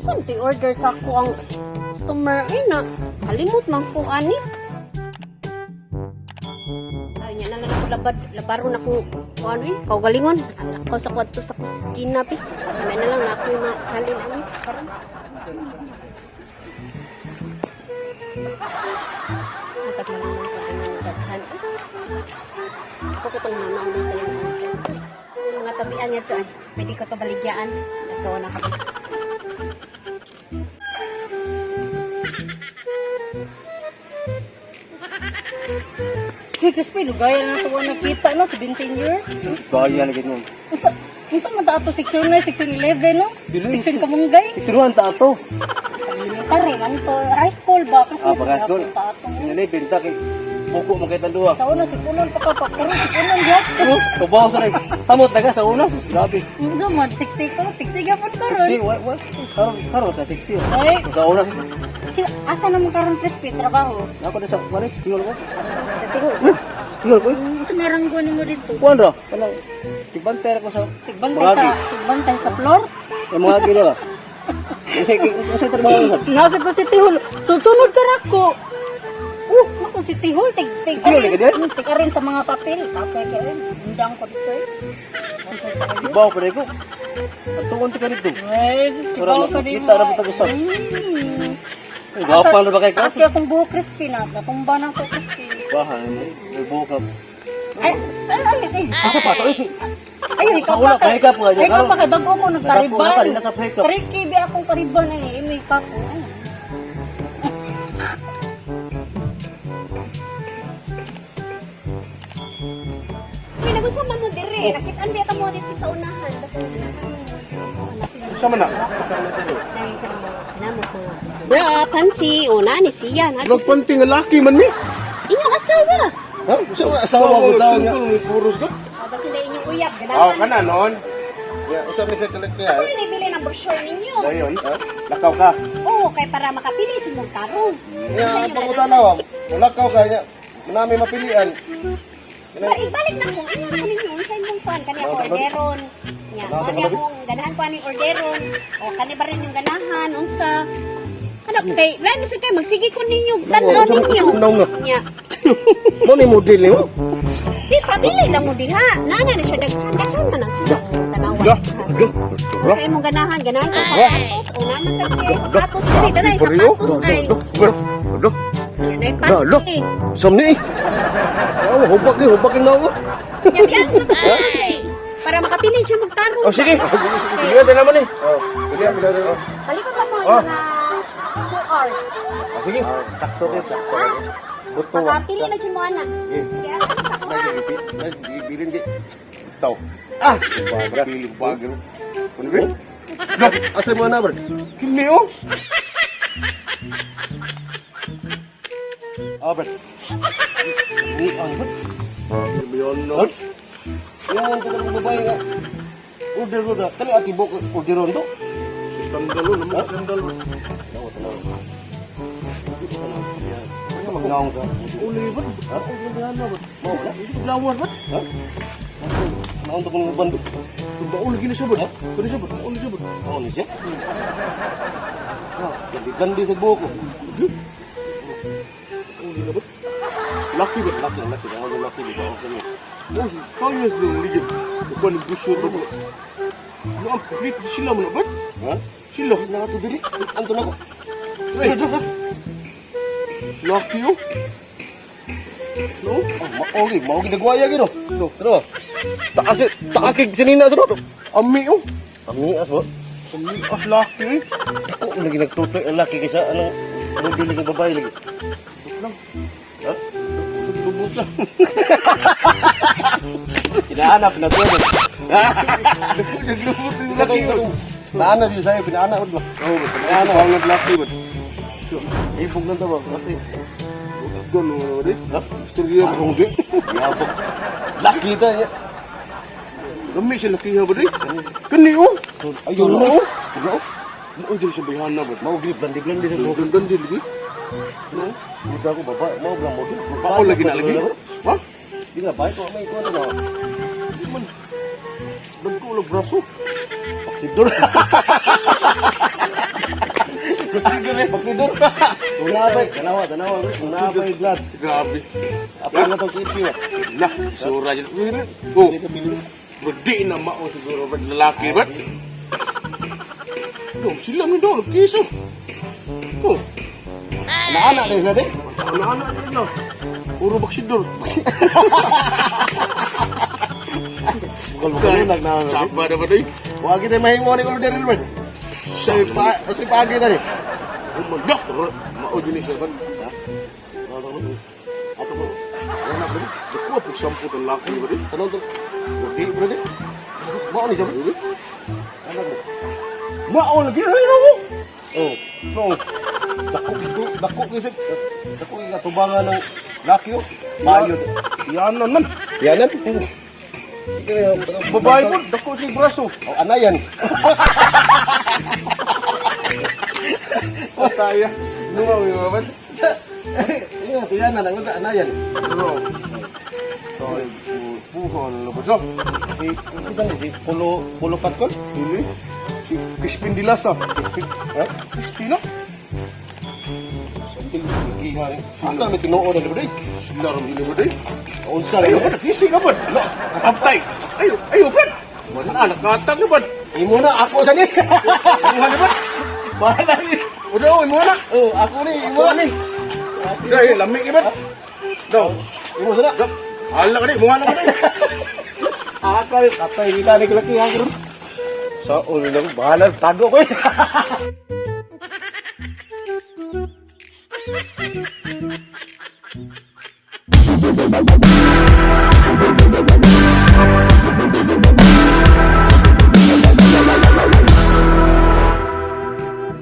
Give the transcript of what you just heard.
Saan ti order sa ako ang customer ay na kalimot man ko ani. Ay nya na lang ako labad labaro na ko kuan eh kaugalingon. Ako sa kwadto sa kusina pi. Sana na lang na ako mahalin ani karon. Matag man lang ko ani daghan. Ako sa tong mama ang sa iyang yung mga tabian niya to ay pwede ko to baligyaan. Ito na kami. Uy, Crispy, lugaya na ito nakita, no? 17 years. Gaya na ganyan. Unsa, unsa man ta ato section 9, section 11, no? Dili, Section Kamunggay. Isiruan ta ato. Elementary man to. High school ba? Kasi Ah, pag high school. Ta ato. Sinili, benta kay buko mo kay tanduwa. Sa una, si Punon pa ka pa. Karon si Punon, gyud. Oh, kabaw sa rin. Samot na ka sa una. Grabe. Unsa man, siksi ko. Siksi gyapon karon. Siksi, wa, wa. Karon, karon ka siksi. Oh. Ay, Sa una. asa naman karon Crispy, trabaho? Ako na sa manis, tingol ko. Sa tingol. Tingol ko. Eh. Unsa maranggo nimo dito? Kuan ra. Kanang tigbantay ra ko sa Tigbantay sa, tigbantay sa floor? Yung mga kilo ba? Kasi usa trabaho sa. Nasa ko si Tihol. Susunod ka ko. Ako si Tihol. Tig, tig, Tihol, ka din? Tig rin sa mga papel. Kapay ka rin. Undang ko dito eh. Ibaw pa rin ko. Atuon ti ka dito. Ay, sus, Wala kibaw na, ka din kita ra ba tag-usap? Mm. Gapal ra ba kay Taas kaso? kaya akong buhok crispy na. Natumba na ako crispy. Bahan, may buhok ka. Ay, saan alit eh? Asa pa to? Eh, Ay, ikaw Sa una, pa kay. kahikap nga dyan, Ikaw pa karon. kay bago ko nagkariban. Nagako na ka, nakapahikap. 3 KB akong kariban ay may pa ko. Ay. May nagusa man mo dire. Nakitaan biya ta mo dito sa unahan. Basta unahan mo. Sama na. Sama na sa'yo. Dahil ka mo. Namo ko. Bra, pansi. O na ni siya. Na. Nagpanti nga laki man mi. Inyong asawa. Ha? Sa asawa ko daw nga. O basta na inyong uyab. Aw Ganahan. kana noon. Ya, usa mi sa kalit kaya. Ako rin ibili ng brochure ninyo. Dayon, lakaw ka. Oo, kay para makapili siya mong tarong. Ya, pangutana wa. Mulakaw ka nya. Manami mapilian. Ba, ibalik na ko. Ingat ko ninyo. Unsa inyong kuan? Kani ako orderon. Nya, mo ni akong ganahan ko ani orderon. O kani ba rin yung ganahan? Unsa? Ano kay lain sa kay magsige ko ninyo tan-aw Unsa man- ninyo. unsa man nga? Nya. Mo ni model nimo. Di pabili lang mo diha. Nana na siya daghan daghan man ang siya. Tanawa. Ga, ga. Sa imong ganahan, ganahan ko sapatos o naman sa siya sapatos diri danay sapatos ay. Do. Yanay Dalo. pati. Sam ni. Aw, hubag eh, hubag yung nawa. Nya biyan sa tanan kay para makapili siya magtarong. Oh, sige. Sige, sige, sige. Sige, naman eh. Oh, sige, sige. Palikot lang mo yung mga 2 hours. Sige. Sakto kayo. Ha? Buto. Makapili na dyan mo, anak. Sige, anak, sa kuha. Bilin di. Taw. Ah, bagra. Bilin bagra. Ano ba? Asa mo na, bro? Kini oh. Ah, bro. Ni ang bro. Biyon no. Yung sa kanang babae nga. Order ko da. Kani ati bok orderon do. Sandalo, naman sandalo. Ano magnaong ka? Uli ba? Ha? Uli ba? Mao na. Lawar ba? Ha? Naong to kung bando. Baul gini siya ba? Kani siya ba? Baul siya ba? Mao ni siya. Ah, gandi-gandi sa buhok ko. Uli na ba? Laki ba? Laki, laki. Ang laki di ba? Okay. Oh, kaya siya ligid. Bukan gusto ba? No, ang complete sila mo na ba? Ha? Sila. Na to dili. Anto na ko. Ay, laki oh. No? Oh, mao mao ginagwaya gino. No, pero taas taas kay sinina sa do. Ami oh. Ami as mo. Ami as laki eh. Ako lagi nagtutoy ang laki kaysa anong anong dili ng babae lagi. Lang. Ha? Lubot lang. Hinahanap na to. Naglubot yung laki oh. Naana din sa'yo, pinaana ba? Oh, pinaana ang laki ba? Ibog lang to ba? Kasi Gano na rin. Ha? Istorya ba kung di? Yabog. Laki ta niya. Rami siya laki ha ba di? Kani oh. Ayun na oh. Ano? Mao dyan siya bayhana ba? Mao gid blandi-blandi sa buhok. Dandan din lagi. No? Buta ko babae, mao lang mo. Bao lagi na lagi. Ha? Di nga bae ko may kuan na. Di man. Dagko ulo braso. Paksidor. Pagsidor. Kung nabay, tanawa, tanawa. Kung nabay, glad. Grabe. Apa nga tong kitty ba? Lah, sura dyan. Oh, berde na mao siguro ba lalaki ba? Dong, sila ni dong, kiso. Oh, Anak-anak na yun, eh. anak-anak na na. Puro baksidor. Bukal-bukal na na. Saba na ba doy? Wag kita mahimo ni order ni Lord. Sa pa, sa paagi tani. Oh my God, mao dyan ni siya ba? Ato ko. Wala ba? Dako po samput ang laki ba doy? Tanong to. Di, bro, di. Mao ni siya, bro. Anak mo. Mao lagi na mo. Oh. No. Dako ito, dako kasi dako yung katubangan ng laki oh. Mayo. Yanan man. Yanan. Babae po, dako si braso. Oh, anayan. Pataya. Numaw yung ba? Iya, tuyanan ang unsa anayan. Bro. Sorry, buhol na ba siya? Si kita ni si Pulo Pulo Pascol. Hindi. Si Crispin Dilasa. Ha? Crispino? Santil lagi nga rin. Asa may tinuod na bro? Sila rin nila ba day? Unsa Ayo ra ba? Nakisi ka ba? Kasabtay. Ayo, ayo ba? Wala na, nakatag na ba? Imo na ako sa ni. Imuha na ba? Bahala ni. Wala, imuha na. Oh, ako ni imo na ni. Dahil, lamig ka ba? Daw. Imo sa na. Hala ka ni, imuha na ba day? Ako atay kita ni laki ha karon. Sa ulo lang bahala tago ko. Eh.